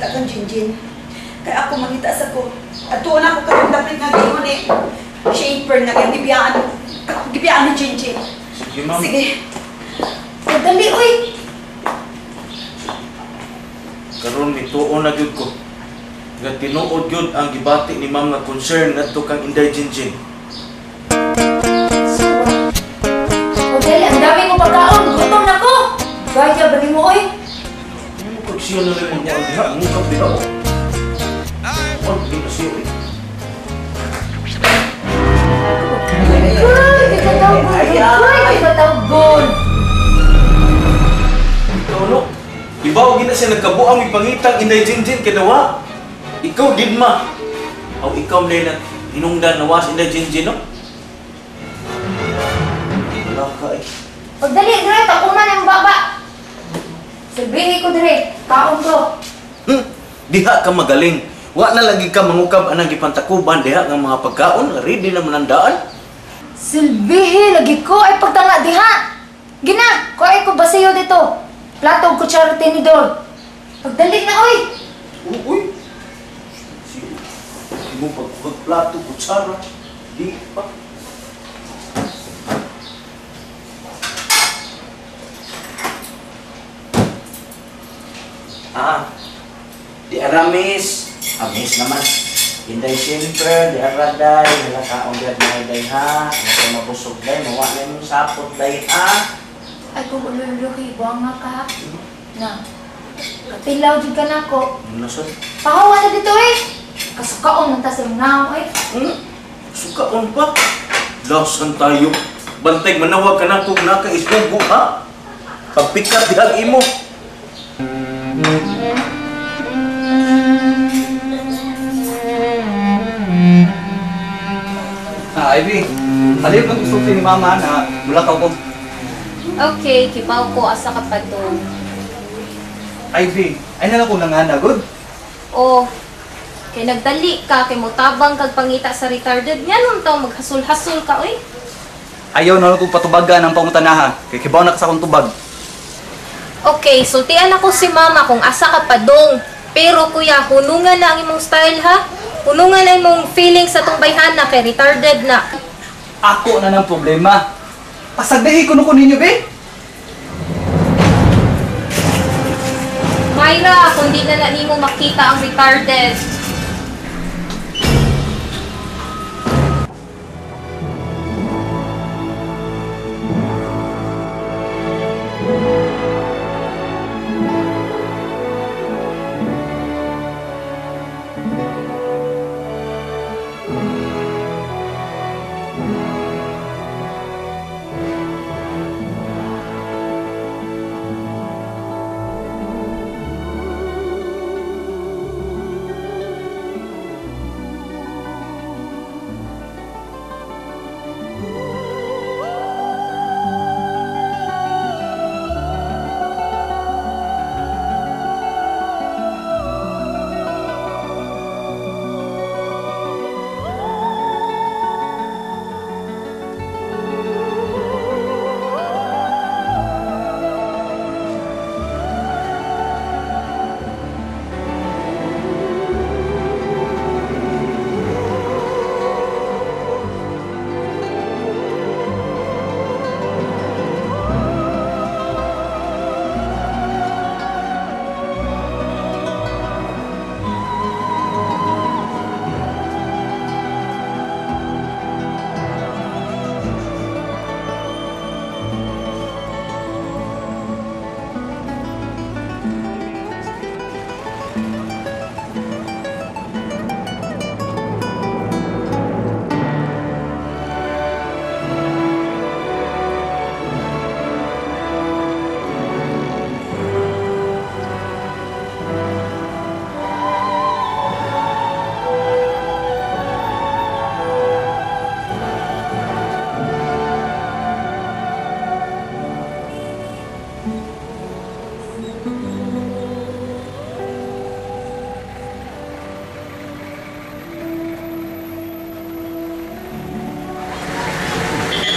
pangita kang Jinjin. Kaya ako mangita sa ko. At doon ako katong dapit nga giingon ni Shaper nga iyang gibiyaan ni Jinjin. Sige, ma'am. Sige. Dali, uy! Karon mituon na gyud ko. Nga tinuod gyud ang gibati ni ma'am nga concern ngadto kang Inday Jinjin. O dali, ang dami ko pagkaon. Gutom na ko. Gaya ba nimo, oy? Ano pag siya na lang ang diha? Ang mukha diha, oh. Ano di na siya, eh? Ay, di ka tawgon. Ay, di ka tawgon. Ikaw, no? Ibaw gina siya nagkabuang ipangitang Inday Jinjin kinawa. Ikaw, din ma. Aw, ikaw na hinungdan na was Inday Jinjin, no? Wala ka, eh. Pagdali, dire, takuman ang baba. Sabihin ko, dire, kaon ko. Diha ka magaling. Wa na lagi ka mangukab anang gipantakuban diha nga mga pagkaon, ready na manandaan. Silbihi lagi ko ay pagtanga diha. Gina, kuhay ko basiyo dito. Plato ug kutsara tinidor. Pagdali na oy. Uy. Imo pagplato kutsara di pa. Ah. Di aramis. Amis naman. Inday siyempre, di araday, wala kaong di day ha. Wala mabusog day, mawa na yung sapot day ha. Ay kung ululuhi, buwang nga ka. Na, katilaw dyan ka na ko. Ano sir? Pahawa na dito eh. Kasukaon ng tasang naong eh. Sukaon pa? Lasan tayo. Bantay, manawag ka na kung nakaisugo ha. Pagpikat dihag imo. Ah, Ivy, halip ang gusto ni Mama na mulakaw ko. Okay, kibaw ko asa ka pa doon. Ivy, ay na lang ko nangana, good? Oh, kay nagdali ka, kay motabang kag pangita sa retarded, nga nung taw maghasul-hasul ka, oy. Ayaw na lang kong patubagan ang pangutanaha, kay kibaw na ka sa akong tubag. Okay, sultian ako si Mama kung asa ka pa dong. Pero kuya, hunungan na ang imong style ha. Hunungan na imong feeling sa tong bayhana kay retarded na. Ako na ng problema. Pasagdahi ko no ko ninyo, be. Myra, kung di na na nimo makita ang retarded.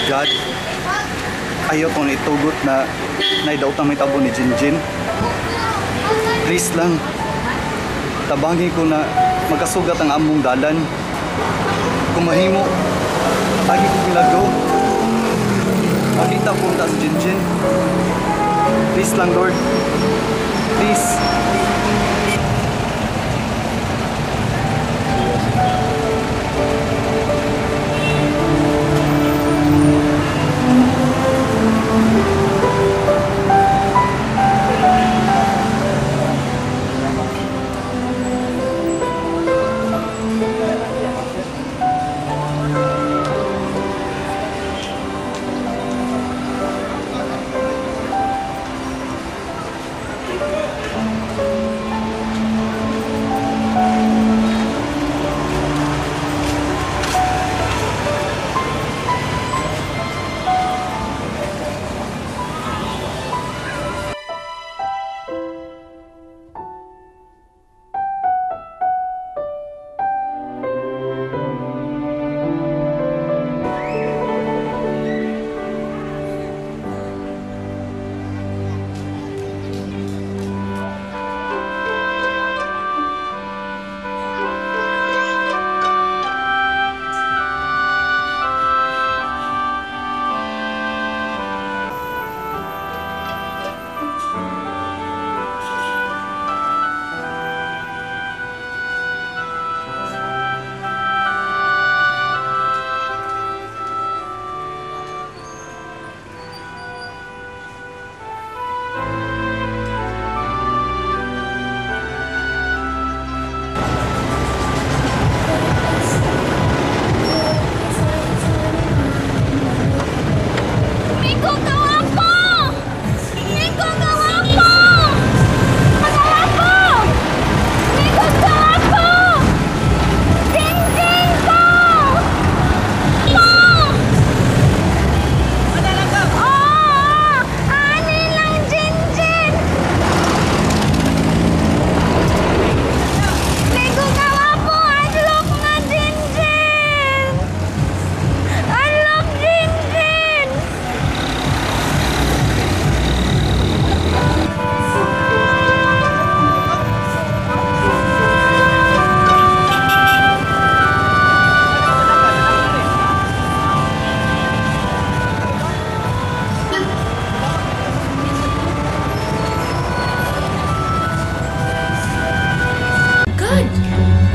God, ayaw kong itugot na naidaot ang may tabo ni Jinjin. Please lang, Tabangi ko na magkasugat ang among dalan. Kung mahimo, agi ko milagro. Makita po ta si Jinjin. Please lang, Lord. Please.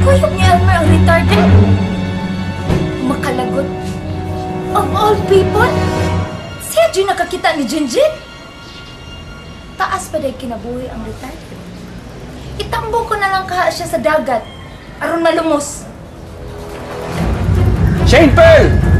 Kuyog ni Elmer ang retarded. Makalagot. Of all people, siya dyan nakakita ni Jinjin. Taas pa dahil kinabuhi ang retarded. Itambo ko na lang kaha siya sa dagat, aron malumos. Shane Pearl!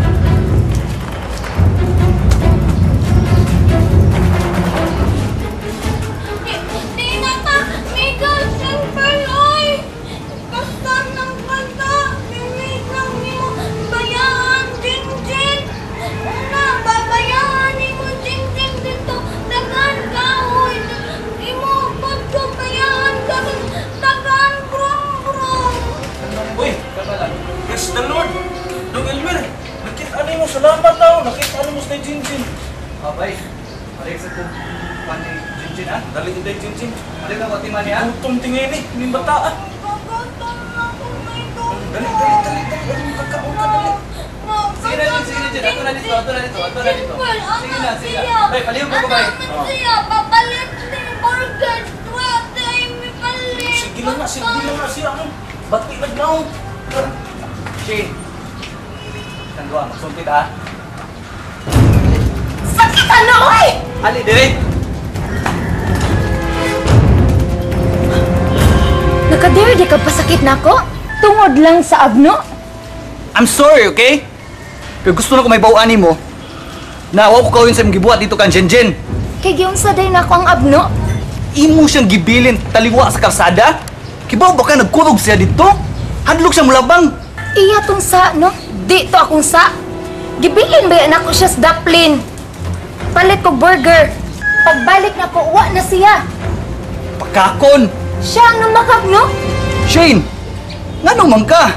Praise the Lord! Dong Elmer, nakita mo, salamat tao, nakita mo sa Jinjin. Abay, balik sa kong pani Jinjin ha? Dali inday Jinjin. Balik na ko timani ha? Gutom tingin eh, may bata ah. Dali, dali, dali, dali, dali, kakaon ka, dali. Sige na, sige na, Jin. Ato na dito, ato na dito, ato na dito. Sige na, sige na. Bay, palihog ko bay. Siya, papalit ni Morgan. Sige na nga, sige na nga siya. Bati nagnaong. Shane, isang duha, magsulti ta ha? Sakit ano, oy! Ali, dire! Nakadiri di ka pasakit na ako? Tungod lang sa abno? I'm sorry, okay? Pero gusto na ko may bawaan mo na wa ko kawin sa imong gibuhat dito kan Jinjin. Kay giunsa day na ako ang abno? Imo siyang gibilin taliwa sa kalsada? Kibaw ba ka nagkurog siya dito? Hadlok siya mulabang. Iya tong sa, no? Di to akong sa. Gibilin ba yan ako siya sa daplin? Palit ko burger. Pagbalik na ko, wa na siya. Pagkakon! Siya ang namakap, no? Shane! Ngano man ka?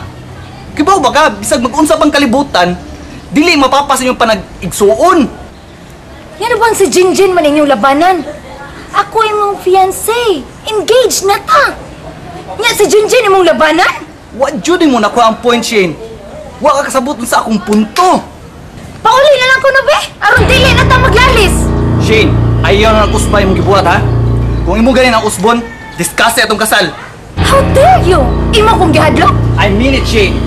Kibaw ba ka, bisag mag-unsa pang kalibutan, dili mapapasin yung panag-igsuon. Yan bang si Jinjin man inyong labanan? Ako imong fiancé. Engaged na ta. Nya si Junjun imong labanan? Wa jud mo nakuha ang point, Shane. Wa ka kasabot sa akong punto. Pauli na lang ko no be. Aron dili na ta maglalis. Shane, ayaw na nag-usbay imong gibuhat ha. Kung imo ganin ang usbon, discuss atong kasal. How dare you? Imo kong gihadlok? I mean it, Shane.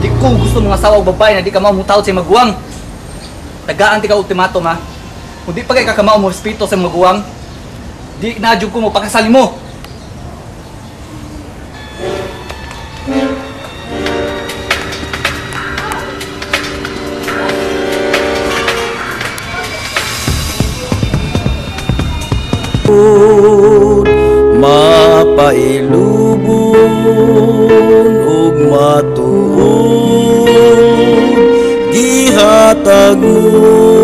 Di ko gusto mga asawa og babae na di ka maumutawod sa imong maguwang. Tagaan ti ka ultimatum ha. Kung di pa kay ka kamao mo respeto sa imong maguwang, di na jud ko mo pakasal mo. Mapailubon ug matuod, gihatag mo.